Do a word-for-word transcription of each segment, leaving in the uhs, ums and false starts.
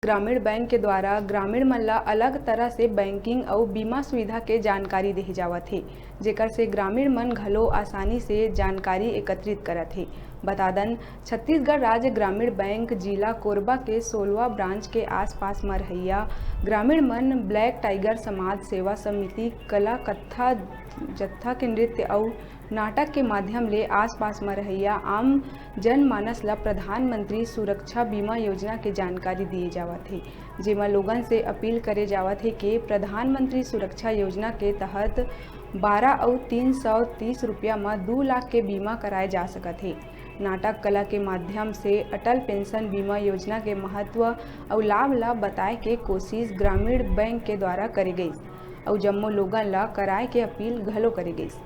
ग्रामीण बैंक के द्वारा ग्रामीण मन ला अलग तरह से बैंकिंग अउ बीमा सुविधा के जानकारी देहे जावत हे, जेकर से ग्रामीण मन घलो आसानी से जानकारी एकत्रित करत हे। बता दन, छत्तीसगढ़ राज्य ग्रामीण बैंक जिला कोरबा के सोलवा ब्रांच के आसपास म रहइया ग्रामीण मन ब्लैक टाइगर समाज सेवा समिति, कला कत्था, जत्था के नृत्य अउ नाटक के माध्यम ले आसपास म रहइया आम जनमानस ल प्रधानमंत्री सुरक्षा बीमा योजना के जानकारी दिए जावत हे, जेमा लोगन से अपील करे जावत हे कि प्रधानमंत्री सुरक्षा योजना के तहत बारह अउ तीन सौ तीस रुपया म दू लाख के बीमा कराए जा सकत हे। नाटक कला के माध्यम से अटल पेंशन बीमा योजना के महत्व अउ लाभ ल बताए के कोशिश ग्रामीण बैंक के द्वारा करे गइस अउ जम्मो लोगन ल कराए के अपील घलो करे गइस।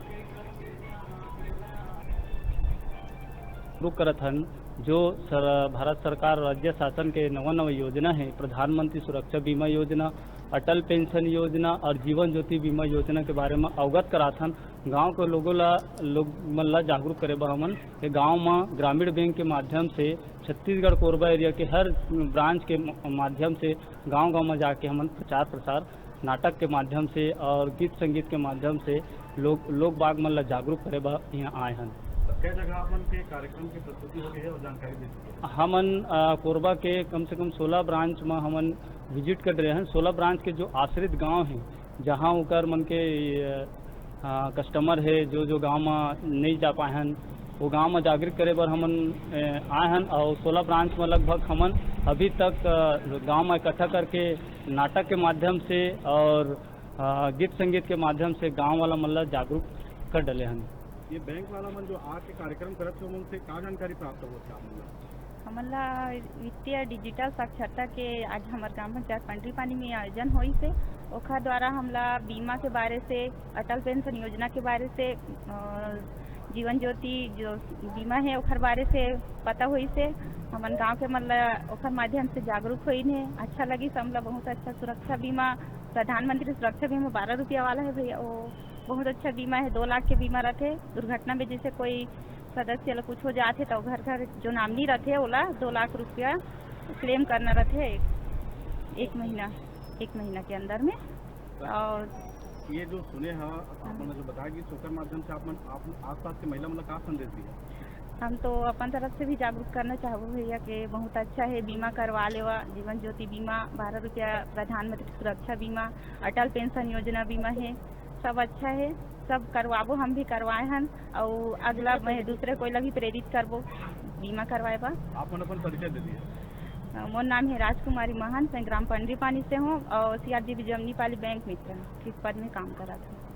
जागरूक करत हन, जो सर, भारत सरकार राज्य शासन के नवा नवा योजना है, प्रधानमंत्री सुरक्षा बीमा योजना, अटल पेंशन योजना और जीवन ज्योति बीमा योजना के बारे में अवगत करात हन। गांव के लोगों ला, लोग मन ला जागरूक करे बर हमन के गांव में ग्रामीण बैंक के माध्यम से छत्तीसगढ़ कोरबा एरिया के हर ब्रांच के म-, माध्यम से गांव गांव में जाके हमन प्रचार प्रसार नाटक के माध्यम से और गीत संगीत के माध्यम से लोग, लोग बाग मन ला जागरूक करे बर यहाँ आए हन। तो कई जगह आप मन के कार्यक्रम की प्रस्तुति हो गई है और जानकारी दे चुके हैं। हमन, अ, कोरबा के कम से कम सोलह ब्रांच में हमन विजिट कर रहे हैं। सोलह ब्रांच के जो आश्रित गांव हैं, जहां ओकर मन के, अ, कस्टमर है, जो, जो गांव में नहीं जा पाए हन, वो गांव में जागरूक करे बर हमन, अ, आए हन और सोलह ब्रांच में लगभग हमन अभी तक, अ, गांव में इकट्ठा करके नाटक के माध्यम से और, अ, गीत संगीत के माध्यम से गांव वाला मन ला जागरूक कर डले हन। ये बैंक वाला मन जो आके कार्यक्रम करत हे, ओमन से का जानकारी प्राप्त होत हे आप मन ला? हमन ला वित्तीय डिजिटल साक्षरता के आज हमर ग्राम पंचायत पंडरी पानी में आयोजन होइस हे। ओखर द्वारा हमला बीमा के बारे से, अटल पेंशन योजना के बारे से, अ, जीवन ज्योति जो बीमा है ओखर बारे से पता होइस हे। हमन गांव के मन ला ओखर माध्यम से जागरूक होइन हे। अच्छा लगिस हमला, बहुत अच्छा। सुरक्षा बीमा, प्रधानमंत्री सुरक्षा बीमा बारह रुपया वाला है भैया, वो बहुत अच्छा बीमा है। दो लाख के बीमा रथे। दुर्घटना में जैसे कोई सदस्य ला कुछ हो जाथे तो घर घर जो नामनी रथे ओला दो लाख रुपया क्लेम करना रथे एक, एक महीना, एक महीना के अंदर में। और ये जो सुने हा, आप मन जो बताया कि ओकर माध्यम से आप मन, आप आसपास के महिला मन ला का संदेश दिया? हम तो अपन तरफ से भी जागरूक करना चाहबो भैया कि बहुत अच्छा है, बीमा करवा लेवा, जीवन ज्योति बीमा, बारह रुपया प्रधानमंत्री सुरक्षा बीमा, अटल पेंशन योजना बीमा है, सब अच्छा है, सब करवाबो। हम भी करवाए हन और अगला मैं दूसरे कोई ला भी प्रेरित करबो बीमा करवाए बर। आप मन अपन परिचय दे दिए। अ, मोर नाम है राजकुमारी महंत, मैं ग्राम पंडरी पानी से हूँ और सीआरडीबी जमनीपाली बैंक मित्र किस पद में काम करत हूँ।